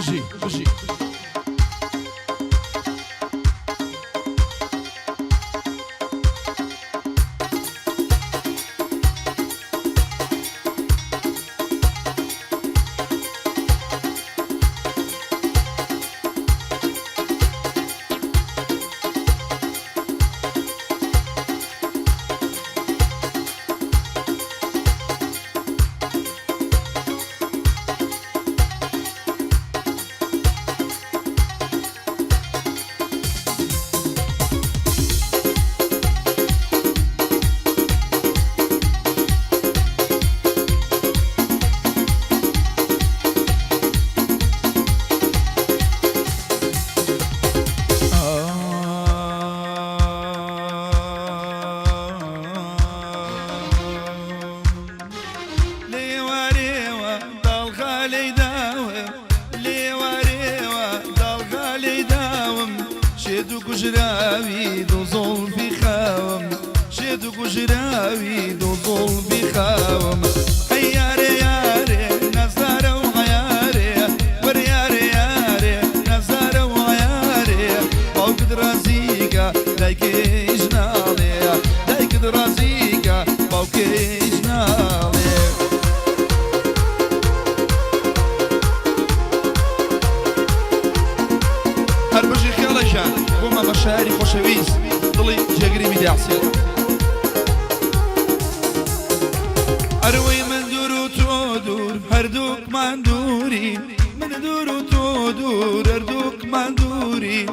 بژی بژی. لێوارێوە داڵغا لێی داوم لێوارێوە داڵغا لێی داوم شێت و کوژراوی دوو زوڵفی خاوم شێت و کوژراوی دوو زوڵفی خاوم ئەی یارێ یارێ نازدارە و عەیارێ وەرە یارێ یارێ نازدارە و عەیارێ باوکت ڕازیکە دایکیش ناڵێ دایکت ڕازیکە باوکیش ناڵێ. هەر بژی خێڵە گیان بۆ مامە شایەری خۆشەویست دڵی جێگری میدیا حسێن. ئەروەی من دوور و تۆ دوور هەردووکمان دوورین من دوور و تۆ دوور هەردووکمان دوورین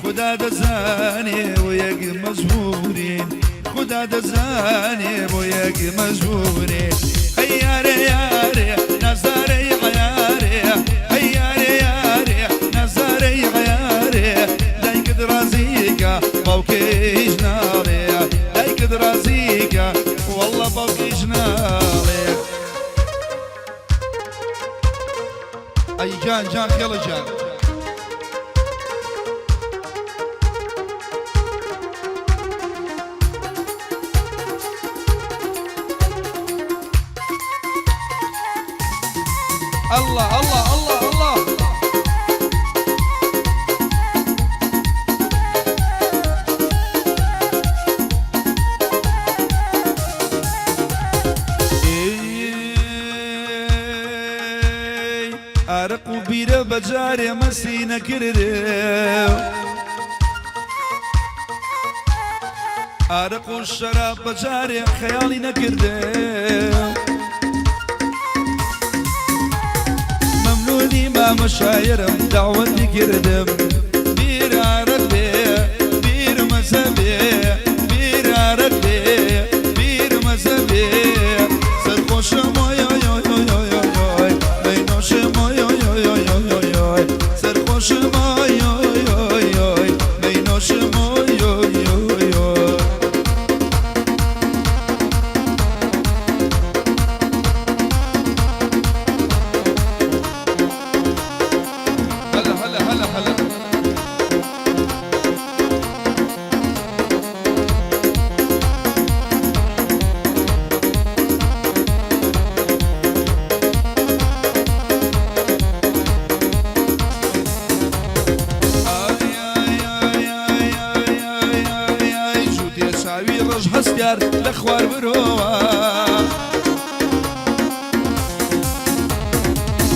خودا دەزانێ بۆ یەک مەجبوورین خودا دەزانێ بۆ یەک مەجبوورین ئەی یارێ یارێ نازدارەی عەیارێ ئەی یارێ یارێ نازدارەی عەیارێ دایکت ڕازیکە باوکیش ناڵێ دایکت ڕازیکە واللە باوکیش ناڵێ. ئەی گیان گیان خێڵە گیان. اللە اللە اللە اللە. ئێی ئارەق و بیرە بە جارێ مەسی نەکردێ ئارەق و شەراب بە جارێ خەیاڵی نەکردێ مەمنونی مامە شایەرم داوەتی کردم بیر ئارەق بێ بیر مەزە بێ بیر ئارەق بێ بیر مەزە بێ سەرخۆشم ئۆی ئۆی ئۆی ئۆی ئۆی ئۆی ئۆی مەینۆشم ئۆی ئۆی ئۆی ئۆی ئۆی ئۆی ئۆی سەرخۆشم ئۆی ئۆی ئۆی ئۆی مەینۆشم ئۆی ئۆی ئۆی ئۆی. هەلە هەلە هەلە هەلە. ئای ئای ئای ئای ئای ئای ئای ئای جووتێ چاوی ڕەش هەستیار لە خوار برۆوە.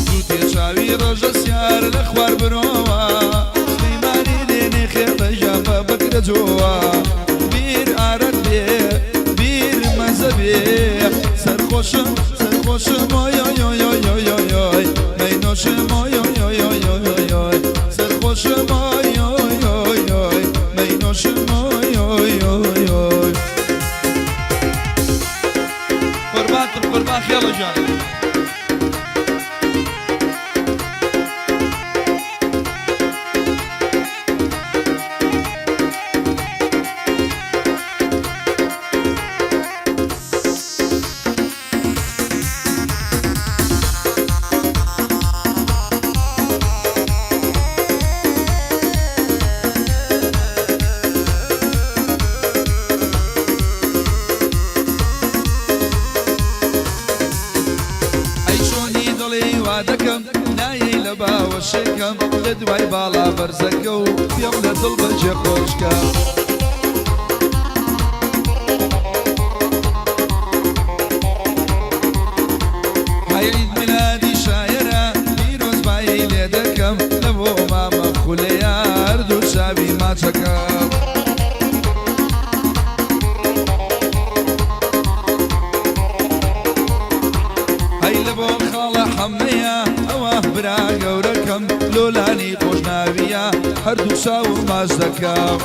جووتێ چاوی ڕەژە سیار لە خوار برۆوە سلیمانی دێنێ خێڵە ژان بە بەکرە جۆوە بیر ئارەق بێ بیر مەزە بێ سەرخۆشم سەرخۆشم ئۆی ئۆی ئۆی ئۆی ئۆی ئۆی ئۆی مەینۆشم ئۆی ئۆی ئۆی ئۆی ئۆی ئۆی ئۆی سەرخۆشم ئۆی ئۆی ئۆی ئۆی مەینۆشم ئۆی ئۆی ئۆی ئۆی قوربانتم قوربان خێڵە گیان. دەکەم لە دوای باڵا بەرزەکە و پێم لە دڵ بەجێ خۆشکە. هەی عید میلادی شایەرە پیرۆزبایی لێ دەکەم لە بۆ مامە خولەیە هەردوو چاوی ماچەکەم. هەی لە بۆ خاڵە حەمەیە ئەوە برا گەورەکەم لۆلانی خۆشناویە هەردوو چاوم ماچ دەکەم.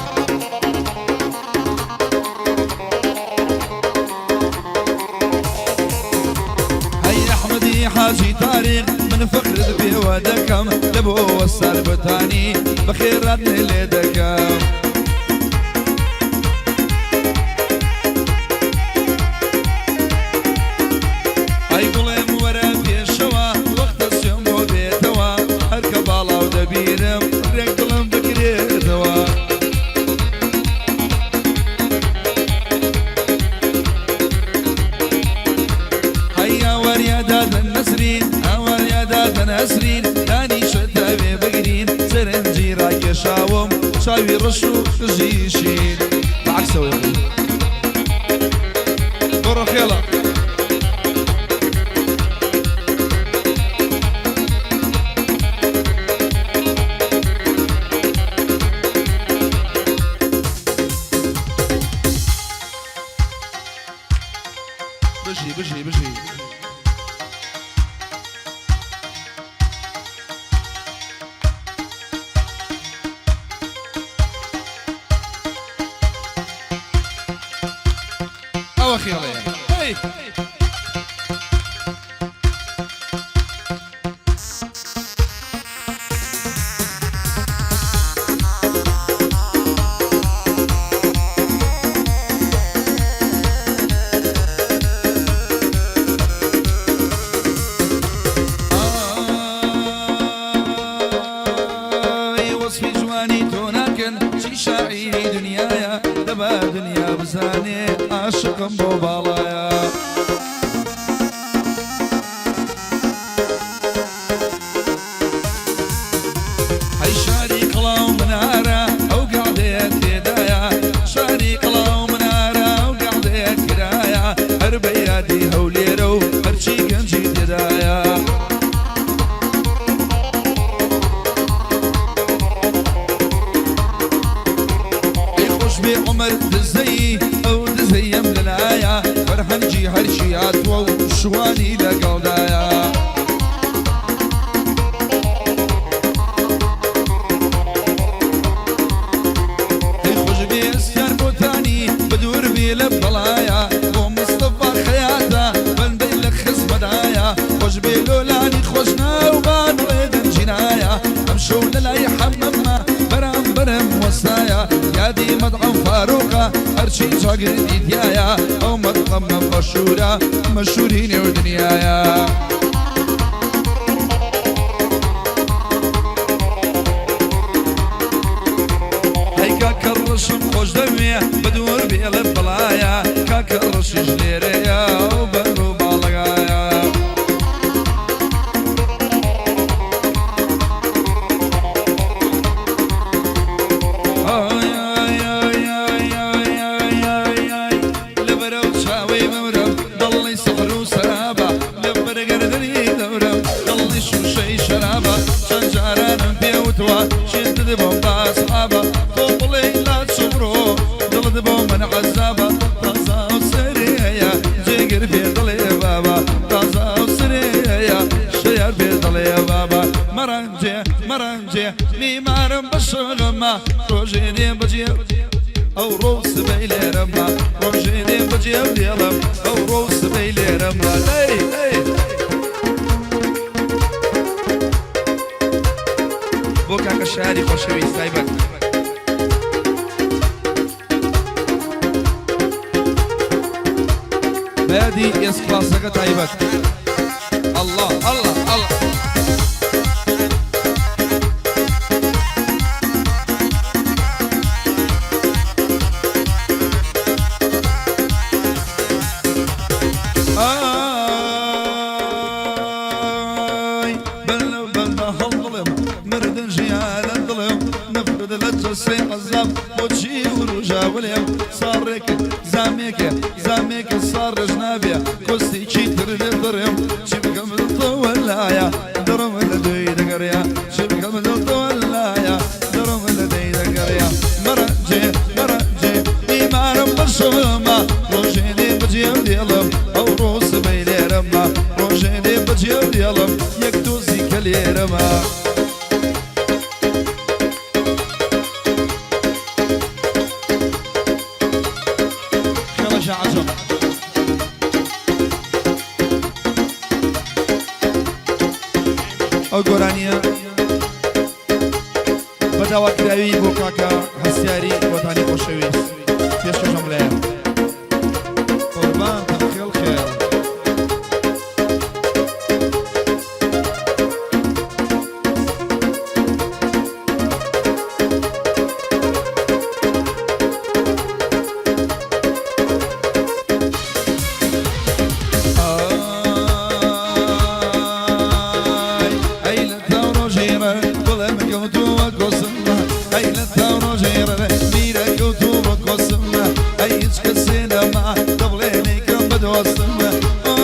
هەی ئەحمەدی حاجی تاریق من فەخرت پێوە دەکەم لە بۆ وەسار بەتانی بەخێرات لێ دەکەم. ئەی گوڵێم وەرە پێشەوە وەختە سوێم بۆ بێتەوە هەر کە باڵاو دەبینم ڕێک دڵم بگرێتەوە. هەی ئاواریا دادە نەسرین ئاواریا دادە نەسرین دانیشە تاوێ بگرین سەرنجی ڕاکێشاوم چاوی ڕەش و قژی شین بەعەکسەوە بڕۆ خێڵە. بژی بژی بژی. ئەوە خێڵەیە هەی. ئای وەسفی جوانی تۆ ناکەن چی شاعیری دنیایە دەبا دنیا بزانێ عاشقم بۆ باڵایە. هەی شاری قڵا و منارە ئەو گەعدەیە تێدایە شاری قڵا و منارە ئەو گەعدەیە کرایە هەر بە یادی هەولێرە و هەرچی گەنجی تێدایە. ئەی خۆش بێ عومەر دزەیی ئەو دزەیەم لەلایە فەرهەنگی هەرچی هاتووە و شوانی لەگەڵدایە. ئەی خۆش بێ ئەسیار بۆتانی بەدوور بێ لە بەڵایە بۆ مستەفا خەیاتە بەندەی لە خزمەدایە خۆش بێ لۆلانی خۆشناو بان ڕێ دەنجینایە ئەمشەو لەلای حەمەمە بەرامبەرم وەستایە یادی مەدعەم فاروقە هەرچی چاگردی تیایە ئەو مەدعەمە مەشهورە مەشهوری نێو دنیایە. هەی کاکە ڕەشم خۆش دەوێ بەدوور بێڵە بەڵایە کاکە ڕەشیش لێرەیە ئەو بەر و باڵەگایە. ئای ئای ئای ئای ئای ئای ئای ئای لەبەرەو چاوەی مەورم دڵی سحر و سەرابە لەبەر گەردنی دەورم دڵی شووشەی شەرابە چەند جارانم پێ وتووە شێتت بۆم بە ئەسحابە تۆ بڵێی لا چ بڕۆ دڵت بۆ من عەزابە تازە ئەو سەرەیە جێگر پێ دڵێ بابە تازە ئەو سەرەیە شەیار پێ دڵێ بابە مەڕەنجێ مەڕەنجێ میمارم بە شەغەمە ڕۆژێ دێ بەجێ ئەو ڕۆ سبەی لێرەمە ڕۆژێ دێ بەجێ دێڵم ئەو ڕۆ سبەی لێرەمە دەی دەی. بۆ کاکە شاری خۆشەویست تایبەت. بەیادی ئێس کلاسەکە تایبەت. ئەڵڵا ئەڵڵا ئەڵڵا. ئای بەن لەو بەندە هەڵدڵێم مردم. قسەی عەزاب بۆچی وروژاوە لێم ساڕێکە زامێکە زامێکە ساڕێژ نابێ کۆستێکی تر لێ دەڕێم چی بکەم دڵتەوە لایە دڕم لە دوی دەگەڕیا چی بکەم دڵتەوە لایە دڕم لە دەی دەگەڕیا مەڕەنجێ مەڕەنجێ بیمارم بەشەوەمە ڕۆژێ لێ بەجێ دێڵم ئەو ڕۆ سبەی لێرەمە ڕۆژێ لێ بەجێ دێڵم یەک دۆزی کە لێرەمە. خێڵەشە عەجەم. ئەو گۆرانیە بە داواکراوی بۆ کاکە هەستیاری بۆتانی خۆشەویست پێشکەشم لایە قوربانتم خێڵ خێڵ. ئای ئەی لە تاو ڕۆژێ ڕە گوڵم کەوتووە کۆسمە ئەی لە تاو ڕۆژێ ڕە میرە کەوتووە کۆسمە ئەی هیچ کەسێ نەما دەبڵێ نەیکەم بە دۆستمە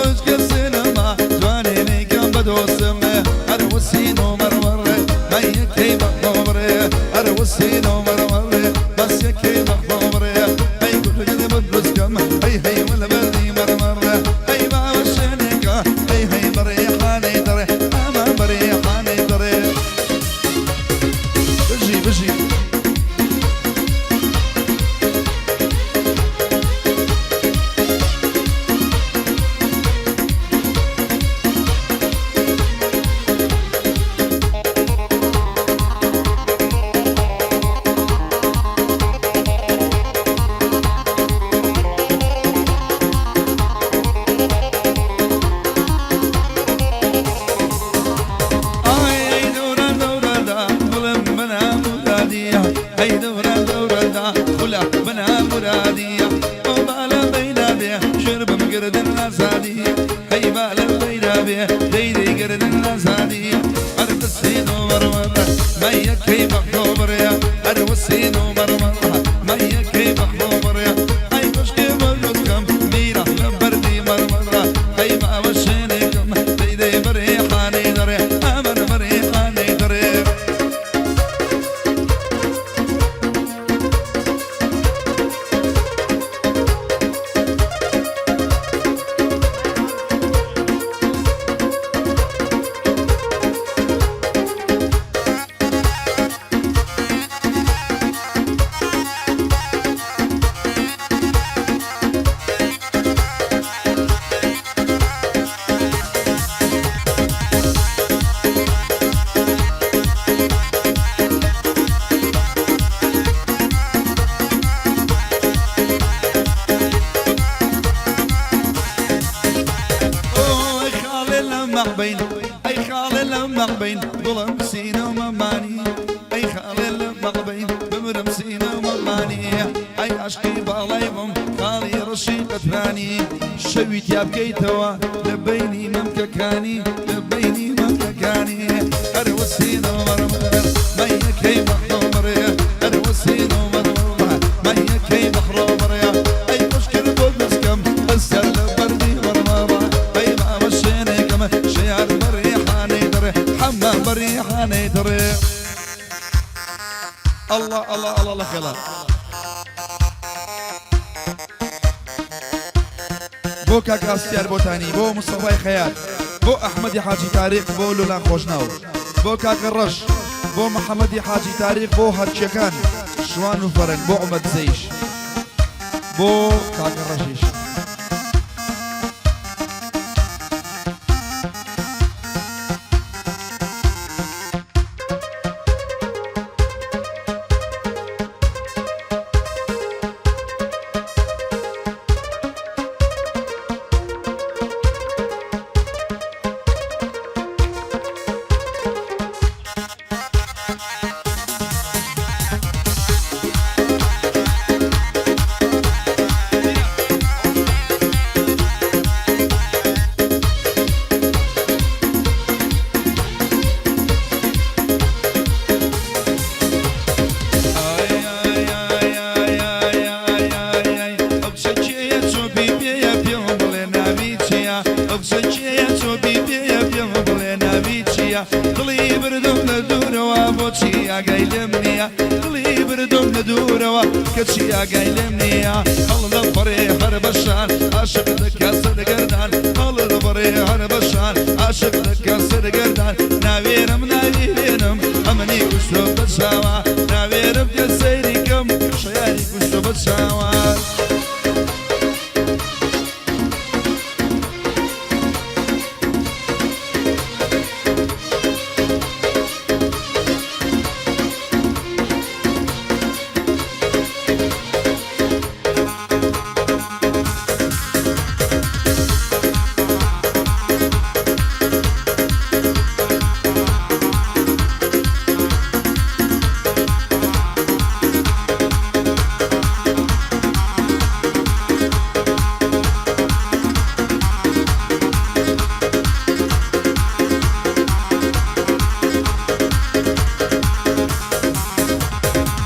هیچ کەسێ نەما جوانێ نەیکەم بە دۆستمە هەر وسین و مەڕمەڕێ مەیەکەی بەخۆبڕێ هەر وسین و مەڕمەڕێ بەس یەکەی بەخۆبڕێ ئەی گوڵگەلێ بەدروستکەم ئەی هەی وەلە بەردی مەڕمەڕێ ئەی باوەشێنێکە ئەی هەی بەڕێحانەی دەڕێ ئامان بەڕێحانەی دەڕێ بژی بژی. ئای دەورە دەورەدا گوڵم بنا مرادیە ئەی دەورە دەورەدا خولا بنا مرادیە ئەو بالە بەینا بێ شربم گردن ئازادیە ئەی بالە بەینا بێ دەیدەی گردن ئازادیە هەر بسین و مەڕمەڕە مەیەکەی بەخۆ بڕێ هەر وسین و مەڕمەڕە مەیەکەی بەخۆ بڕێ ئەی خوشکێ بەجوتکەم میرە لە بەردی مەڕمەڕە ئەی باوەشێنێکم دەیدەی بەڕێحانەی دەڕێ ئەمن بەڕێحانەی دەڕێ. ئەی خاڵێ لە مەعبەین ئەی خاڵێ لە مەعبەین گوڵم سینە و مەمانی ئەی خاڵێ لە مەعبەین بمرم سینە و مەمانی ئەی عەشقی باڵای بووم خاڵی ڕەشی قەترانی شەوی تیا بکەیتەوە لە بەینی مەمکەکانی لە بەینی مەمکەکانی هەر وەسینە و مەڕمەڕ مەیەکەی بەخۆ بڕێ هەر وەسینە و مەڕمەڕ مەیەکەی بەخڕۆ بڕێ ئەی خوشکر بۆ دەستکەم هەستیار لە بەردی مەڕمەڕ ئەی باوەشێنێکم شیار بەڕێحانەی دەڕێ حەمە بەڕێحانەی دەڕێ. الله الله الله الله خێڵە بۆ کاک ئاستیار بۆتانی بۆ مستەفای خەیات بۆ ئەحمەدی حاجی تاریق بۆ لۆلان خۆشناو بۆ کاکە ڕەش بۆ محەممەدی حاجی تاریق بۆ هەرچیەکان شوان و فەرەنگ بۆ عومەر دزەیش بۆ کاکە ڕەشیش. بڵێ ناوی چییە؟ دڵی بردم لە دوورەوە بۆچی ئاگای لێم نییە؟ دڵی بردم لە دوورەوە کەچی ئاگای لێم نییە. هەڵدەپەڕێ هەر بەشان عاشق دەکا سەرگەردان، هەڵدەپەڕێ هەر بەشان عاشق دەکا سەرگەردان. ناوێرم ناوی بێنم ئەمنی کوشتوە بە چاوە، ناوێرم پێ سەیری کەم شەیاری کوشتوە بە چاوە.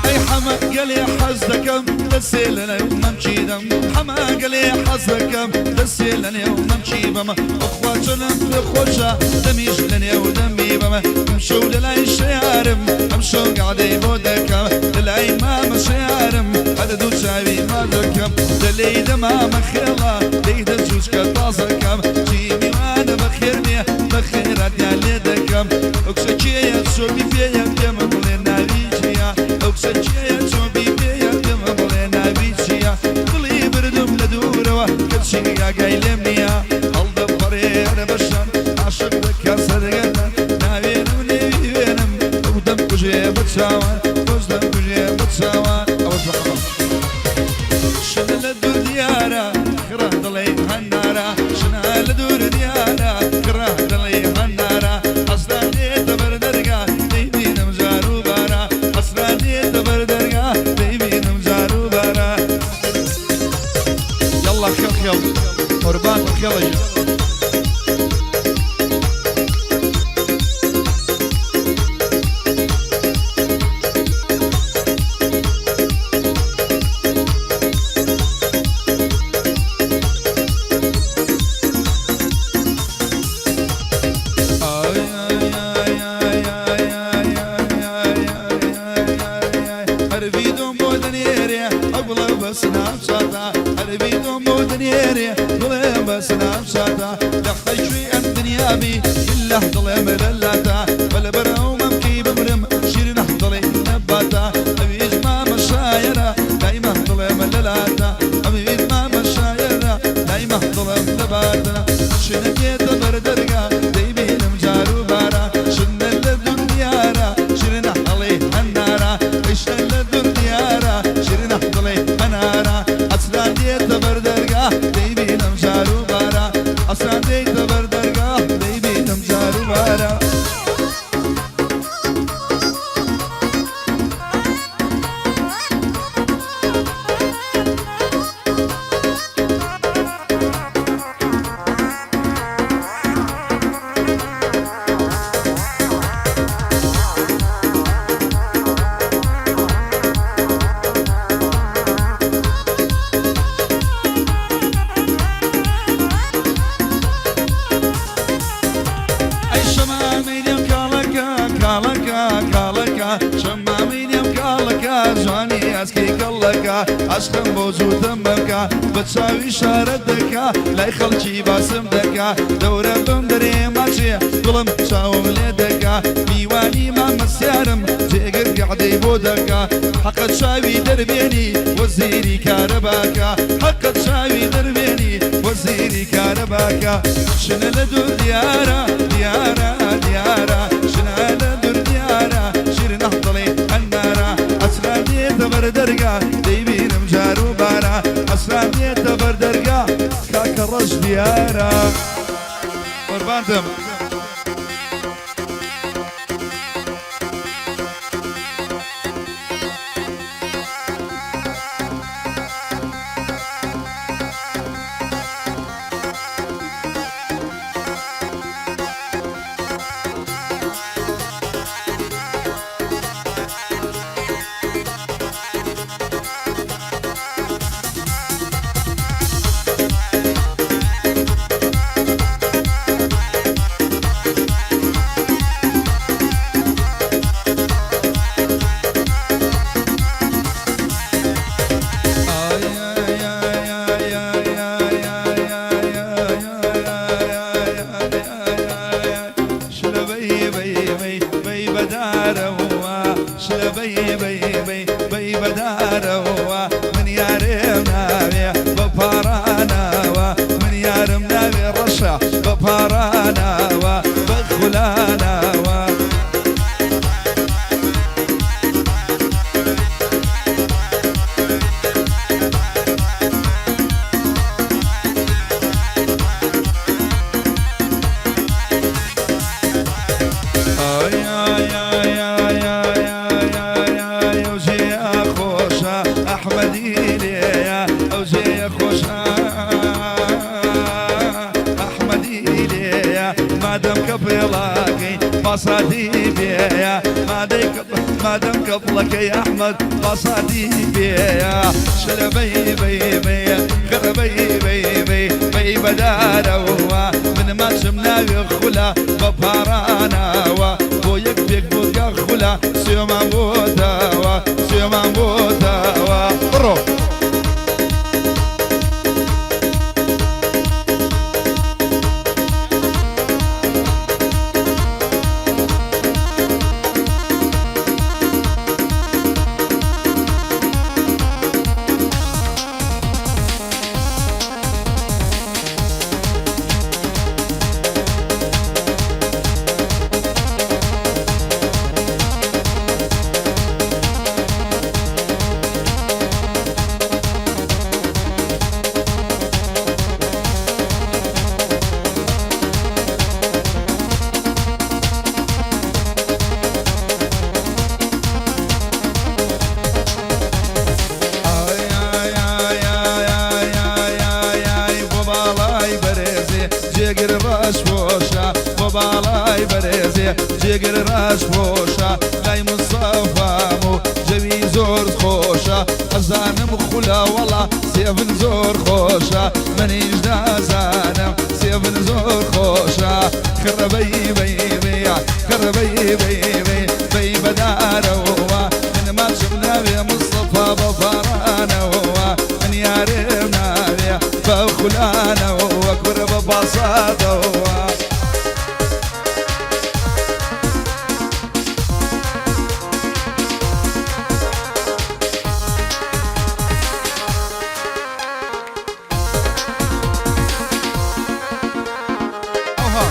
ئەی حەمە گەلێ حەز دەکەم دەسێ لەنێو مەمکی دەم، حەمە گەلێ حەز دەکەم دەسێ لەنێو مەمکی بەمە، بەخوا چەنم پێ خۆشە دەمیش لەنێو دەمی بەمە. ئەمشەو لەلای شەیارم ئەمشەو گەعدەی بۆ دەکەم، لەلای مامە شەیارم هەر دوو چاوی ماچ دەکەم. دەلێی دە مامە خێڵە لێی دە جوجکە تازەکەم، چی میوانە بەخێر بێ بەخێراتیان لێ دەکەم. ئەو کچە کێیە چۆپی پێیە پێمە بڵێ ناوی چییە؟ ئەو کچە کێیە چۆپی پێیە پێمە بڵێ ناوی چییە؟ دڵی بردم لە دوورەوە کەچی ئاگای لێم نییە. هەڵدەپەڕێ هەر بەشان عاشق دەکا سەرگەردان، ناوێنم نێوی وێنم ئەو دەم کوژێ بە چاوان، خۆش دەم کوژێ بە چاوان. ئەوەش بە حەمە. شنە لە دوور دیارە خڕە دڵی هەنارە، شنە لە دوور دیارە خڕە دڵی هەنارە. ئەسران دێتە بەر دەرگا دەیبینم جار و بارە، ئەسران دێتە بەر دەرگا دەیبینم جار و بارە. یاڵڵا خێڵ خێڵ قوربان خێڵەگیان. هەر ڤیدۆم بۆ دەنێرێ ئەو گوڵە بە سناپچاتا، هەر ڤیدۆم بۆ دەنێرێ دڵێ بە سناپچاتا. لە حەیشوی ئەم دنیابی بالله دڵێم لەلاتا، بە لەبەر ئەو مەمکی بمرم شیرنە دڵی نەباتا. ئەویش مامە شایەرە دایمە دڵێم لەلاتا، ئەویش مامە شایەرە دایمە دڵم لەباتا. شنە دێتە بەر دەرگا دەیبینم جار و بارە، شنە لە دوور دیارە شیرنە هەڵی هەنارە، ئەی شنە لە دوور دیارە شیرنە دڵی هەنارە. ئەسران دێتە بەر دەرگا دەیبینم جار و بارە، ئەسران دێتە بەر دەرگا دەیبینم جار و بارە. ئەی شەمامەی نێو کاڵەکە کاڵەکە کاڵەکە، شەمامەی نێو کاڵەکە جوانی ئاسکی گەڵەکە، عەشقم بۆ جووتم بکە بە چاوی شارەت دەکا، لای خەڵکی باسم دەکا، دەورە بم دەرێ ماچێ گوڵم چاوم لێ دەکا. میوانی مامە سیارم جێگر گەعدەی بۆ دەکا، حەقە چاوی دەربێنی وەزیری کارەباکە، حەقە چاوی دەربێنی وەزیری کارەباکە. شنە لە دوور دیارە دیارە دیارە، شنە لە دوور دیارە شیرنە دڵی هەنارە. ئەسران دێتە بەر دەرگا دەیبینم جار و بارە، ئەسران دێتە بەر دەرگا کاکە ڕەش دیارە. قوربانتم. بەدارەوە شلە بەی بەی بەی بەی بەدارەوە من یارێم ناوێ بە پاڕانەوە من یارم ناوێ ڕەشە بە پاڕانەوە بە خولانەوە. ئای ئای ئای ئای ئای ئای ئای ئای ئەو جێیە خۆشە ئەحمەدی لێیە ئەو جێیە خۆشە ئەحمەدی لێیە مادەم کە پێڵاکەی پاساتی پێیە مادەی کە مادەم کە پڵەکەی ئەحمەد پاساتی پێیە شلە بەی بەی بەی خڕ بەی بەی بەی بەی بەدارەوە من ماچم ناوێ خولا بە پاڕانەوە بۆ یەک پێک بۆتگا خولا سوێمان بۆتەوە سوێمان بۆتەوە بڕۆ. ئای ئای ئای ئای ئای ئای ئای ئای بۆ باڵای بەرێزێ جێگر ڕەش پۆشە بۆ باڵای بەرێزێ جێگر ڕەش پۆشە لای مستەفام و جەوی زۆر خۆشە ئەزانم خولا وەڵا سێڤن زۆر خۆشە منیش دازانم سێڤن زۆر خۆشە خڕە بەی بەی بەی خڕە بەی بەی بەی بەی بەدارەوە من ماچم ناوێ مستەفا بە پاڕانەوە من یارێم ناوێ بە خولانەوە کورە بە پاساتەوە. ئەوها.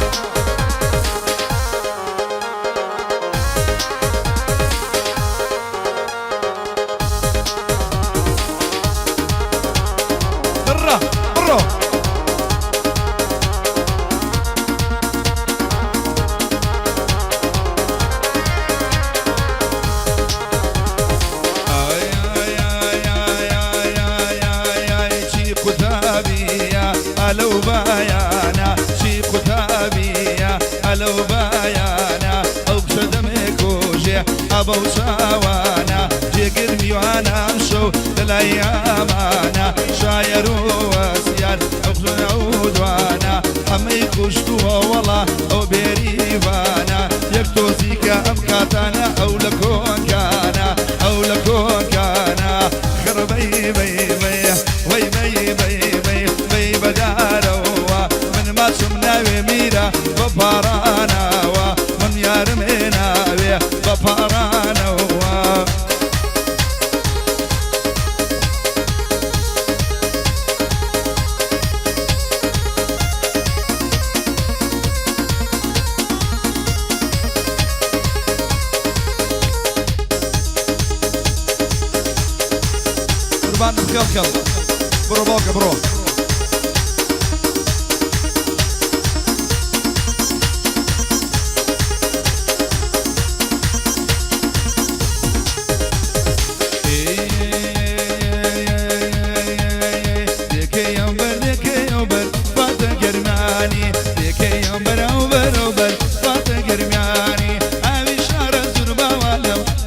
بڕە بڕۆ. ئای ئای ئای ئای ئای ئای ئای ئای چی قوتابیە ئەلەو بایانە چی قوتابیە ئەلەو بایانە ئەو کچە دەمێ کوژێ ئەبەو چاوانە جێگر میوانام شەو لەلای ئامانە شایەر و وەسیار ئەو خزمە ئەو دوانە حەمەی کوشتووە وەڵا ئەو بێریڤانە یەک تۆزیکە ئەم کاتانە ئەو لە کۆنکانە ئەو لە کۆنکانە خڕ بەی بەی بەی وەی بەی بەی بەی بەی بەدارەوە من ماچم ناوێ میرە بە پاڕانەوە من یارم ناوێ بە پاڕانەوە. قوربانت خێڵ خێڵ بڕۆ باوکە بڕۆ.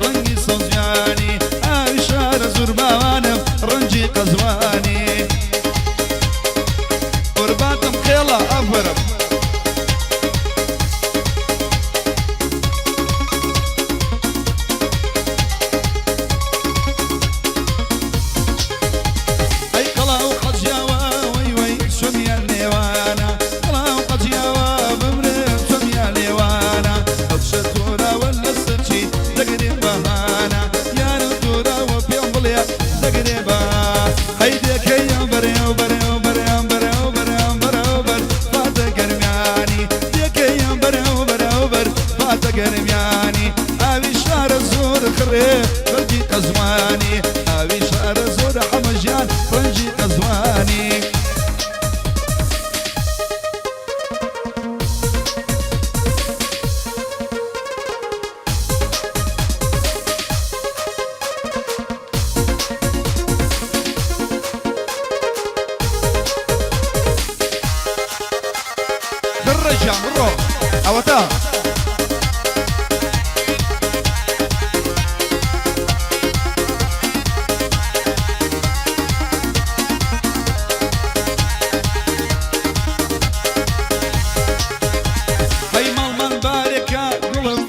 ڕەنگی سەوزیانی ئاوی شارە زورباوانم ڕەنگی قەزوانی. گەرمیانی ئاوی شارە زۆر خڕێ ڕەنگی قەزوانی ئاوی شارە زۆر حەمەژیان ڕەنگی قەزوانی. بڕە گیان بڕۆ ئەوەتا. هەی ماڵمان بارێکە گوڵم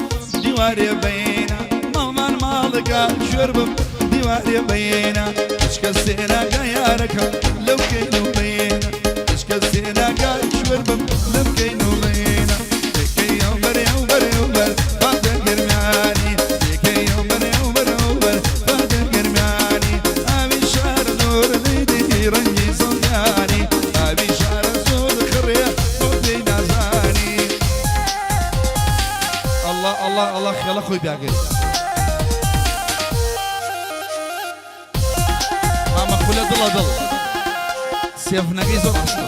دیوارێ بەینە ماڵمان ماڵەکە شوێر بم دیوارێ بەینە هیچ کەسێ ناگا یارەکەم لەو کەین و بەینە هیچ کەسێ ناگا شوێر بم لەم کەین و بەینە تێکەی ئەو بەر ئەو بەر ئەو بەر باتە گەرمیانی تێکەی ئەو بەر ئەو بەر ئەو بەر باتە گەرمیانی ئاوی شارە زۆر لەیدی ڕەنگی سەوزیانی ئاوی شارە زۆر خڕێ بۆ پێی نازانی. اللە اللە اللە خێڵە خۆی بیاگرێ. مامە خولە دڵە دڵ سێڤنەکەی زۆر عەشقە.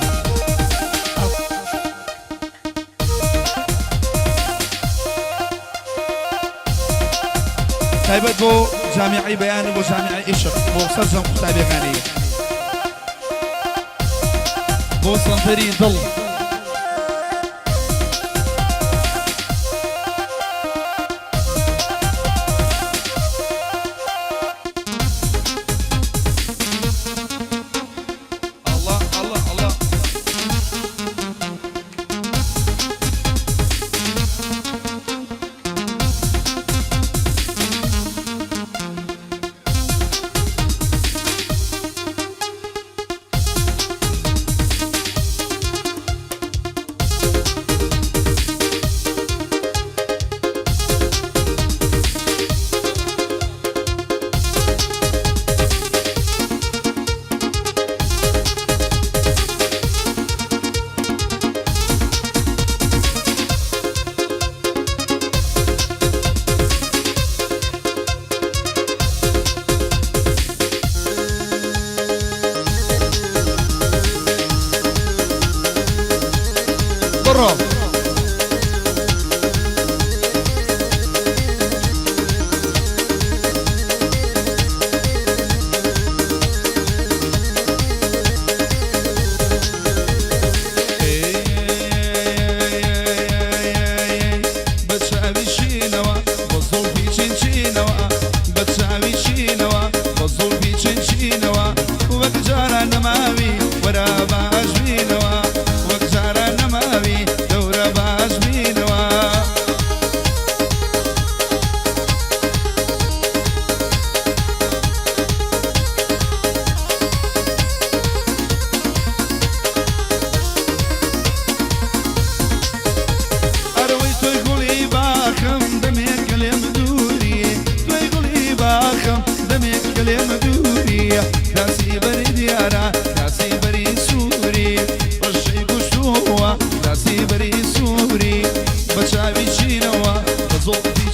تایبەت بۆ جامیعەی بەیان و بۆ جامیعەی عیشق بۆ سەرجەم قوتابیەکانی بۆ سەنتەری دڵ. ئەڵا ئەڵا ئەڵا. بڕۆ. بە چاوی شینەوە بە زوڵفی چینچینەوە بە چاوی شینەوە بە زوڵفی چینچینەوە وەک جاران نەماوی وەرە باش بینەوە وەک جاران نەماوی دەورە باش بینەوە. ئەرەوەی تۆی گوڵی باخم دەمێک کە لێم دووری تۆی گوڵی باخم دەمێک کە لێم دووری کاسی بەری دیارە کاسی بەری سووری ڕەشەی کوشتووە کاسی بەری سووری بە چاوی چینەوە بە زوڵفی